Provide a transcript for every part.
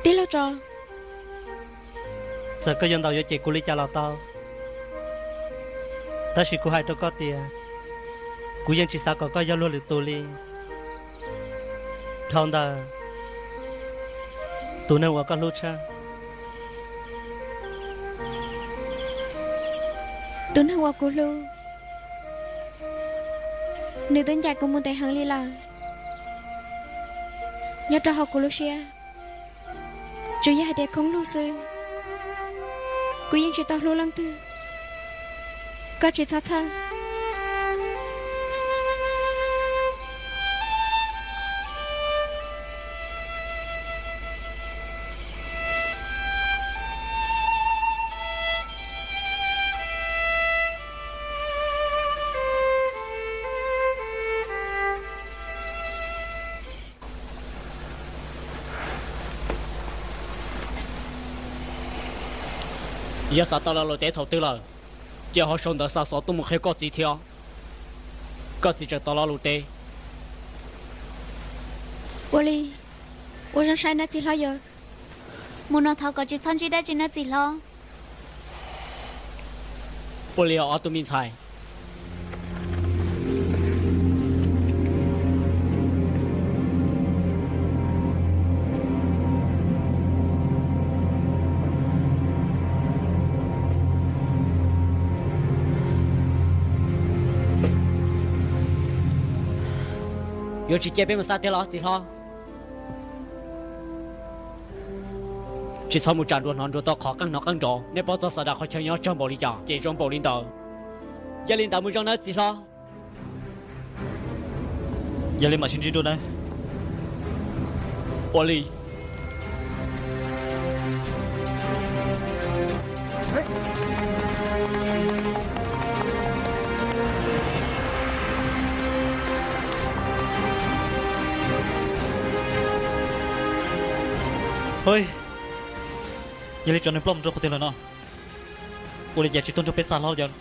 Tij laug Tso, txawm koj yuav ntaus yuav cem kuv li cas los tau, tab sis kuv hais rau koj tias kuv yeej tsis xav kom koj yog luag lwm tus li. Dhau ntawm tus neeg uas koj hlub tshaj, tus neeg uas kuv hlub, nws twb ncaim kuv mus ntev heev li lawm. Nyob rau hauv kuv lub siab, tsuas yog hais tias khoob lug xwb. Kuv yeej tsis tau hlub leej twg. Koj tsis txhob txhawj. Yog xav tau lo lus teb thaum twg lawm, cia ho sau ntawv xa xov tuaj mus qhia koj txiv thiab. Koj txiv tseem tos lo lus teb. Ua li, ua zoo saib nawb txiv hlob. Yog mus no thov kom tsis txhob ntsib dab tsi nawb txiv hlob. Ua li os ob tug me ntxhais. Yuav tsis cia peb mus xa tiag los txiv hlob? Tsis txhob mus tsam nruas hnov nruas tau qhov qeej hnov qeej nrov. Nej paub txog Xav Das qhov chaw nyob tsawg npaum li cas ces zoo npaum li ntawd. Yog li ntawd mus zoo nawb txiv hlob. Yog li mam sib ntsib dua nawb. Ua li. Yog li tsov nws ploj mus rau qhov twg lawm no? Ua li cas tsis tuaj nrog peb xa hlo li cas?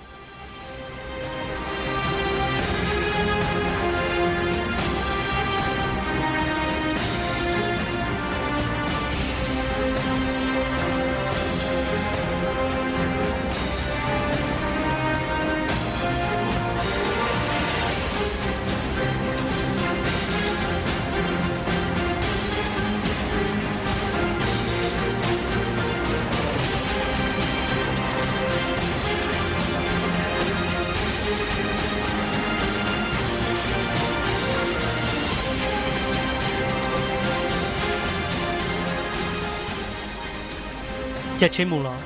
Caij tsheb mus los?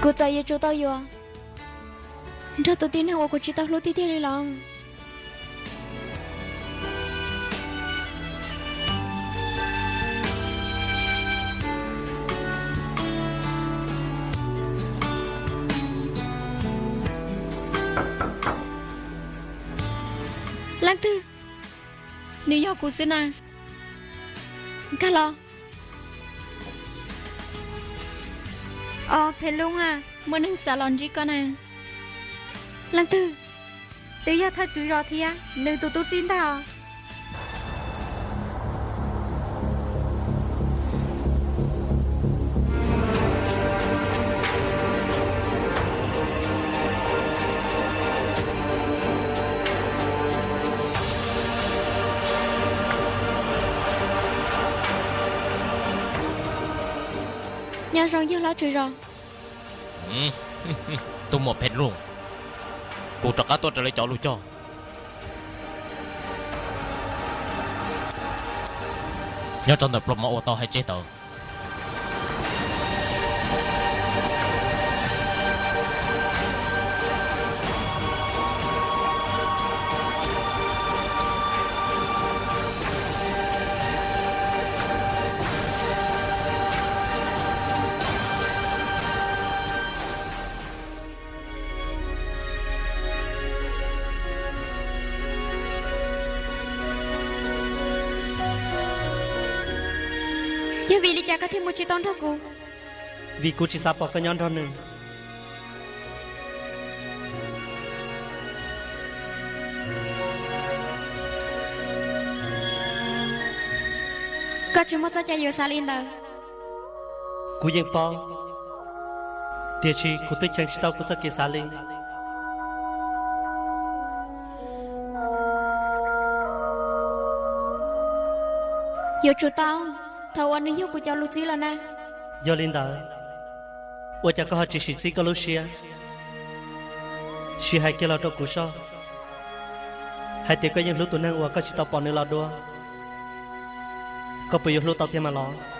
Kuv txawm yuav tsum tau yuav nrog tus tib neeg uas kuv tsis tau hlub tiag tiag li los? Leej twg? Nws yog kuv xwb na. Nkag los. Os, Phem Loob a, muaj neeg xav los ntsib koj na. Leej twg? Twb yog thawj tswv zos thiab nws tus tub txib ntag. Nyob zoo yawg hlob tswv zos. Tus muam Phem Loob, kuv rov qab tuaj raws li cov lus cog. Nyob rau ntawm plob mov uas tau hais tseg ntawd. Yog vim li cas koj thiaj mus tsis tau nrog kuv? Vim kuv tsis xav pom koj nyob nrog nws. Koj tsis muaj txoj cai yuav xav li ntawd. Kuv yeej paub, tiam sis kuv twb cheem tsis tau kuv txoj kev xav li. Yuav tsum tau, thaum uas nws yog kuv cov lus txib los na. Yog li ntawd, ua cas koj ho tsis sim txib koj lub siab, sim hais kiag los rau kuv soj, hais tias koj yeej hlub tus neeg uas koj tsis tau pom nws los dua? Koj puas yuav hlub tau tiag mas los?